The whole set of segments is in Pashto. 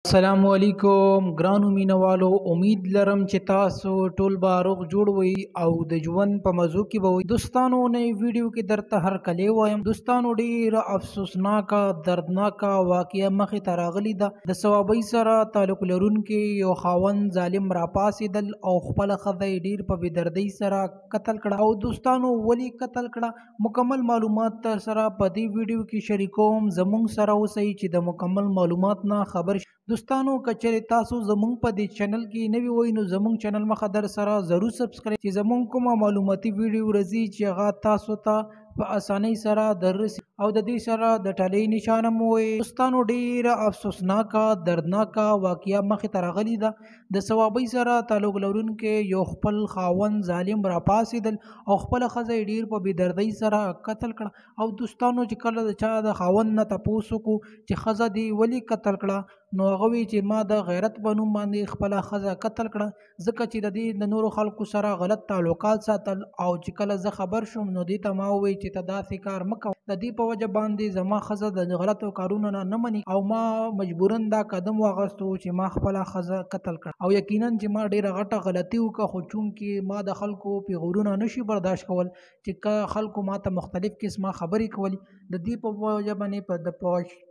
السلام علیکم ګرانو مینوالو، امید لرم چې تاسو ټول به روغ جوړ وئ او د ژوند په مزو کې به وئ. دوستانو، نوې ویډیو کې درته هرکلی وایم. دوستانو، ډیره افسوسناکه دردناکه واقعه مخې ته راغلې ده. د صوابۍ سره تعلق لرونکي یو خاوند ظالم راپاڅېدل او خپله ښځه یې ډیر په بېدردۍ سره قتل کړه. او دوستانو، ولې قتل کړه؟ مکمل معلومات در سره په دې ویډیو کې شریکوم. زموږ سره اوسئ چې د مکمل معلومات نه خبر شئ. دوستانو، که چېرې تاسو زموږ په دې چینل کې نوي وئ نو زموږ چینل مخه در سره ضرور سبسکرایب چې زموږ کومه معلوماتي ویډیو راځي چې هغه تاسو ته په اسانۍ سره دررسي او د دې سره د ټلۍ نشان هم ووایئ. دوستانو، ډېره افسوسناکه دردناکه واقعه مخې ته راغلې ده. د صوابۍ سره تعلق لرونکی یو خپل خاوند ظالم راپاڅېدل او خپله ښځه یې ډېر په بېدردۍ سره قتل کړه. او دوستانو، چې کله د چا د خاوند نه تپوس وکړو چې ښځه دې ولې قتل کړه، نو هغه وایي چې ما د غیرت په نوم باندې خپله ښځه قتل کړه، ځکه چې د دې د نورو خلکو سره غلط تعلقات ساتل. او چې کله زه خبر شوم نو دې ته ما وویل چې ته داسې کار مه کوه. د دې په وجه باندې زما ښځه د غلطو کارونو نه نه مني او ما مجبوراً دا قدم واغستو چې ما خپله ښځه قتل کړه. او یقینا چې ما ډېره غټه غلطي وکړه، خو چونکې ما د خلکو پیغورونه نه شي برداشت کول چې که خلکو ما ته مختلف قسمه خبرې کولې، د دې په وجه باندې په د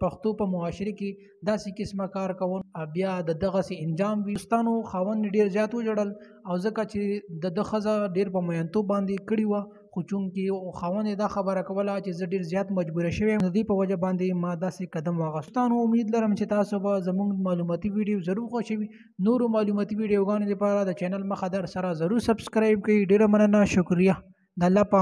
پښتو په معاشرې کې داسې قسمه کار کوم بیا د دغسې انجام وي. دوستانو، خاوند ډېر زیات وژړل او ځکه چې د ده ښځه ډېر په میینتوب باندې کړې وه، خو چونکې خاوند یې دا خبره کوله چې زه ډېر زیات مجبوره شوی یم، د دې په وجه باندې ما داسې قدم واخیست. دوستانو، امید لرم چې تاسو به زموږ معلوماتي ویډیو ضرور خوښوي. نورو معلوماتي ویډیوګانو لپاره د چینل مخه در سره ضرور سبسکرایب کړئ. ډېره مننه، شکریه. د الله په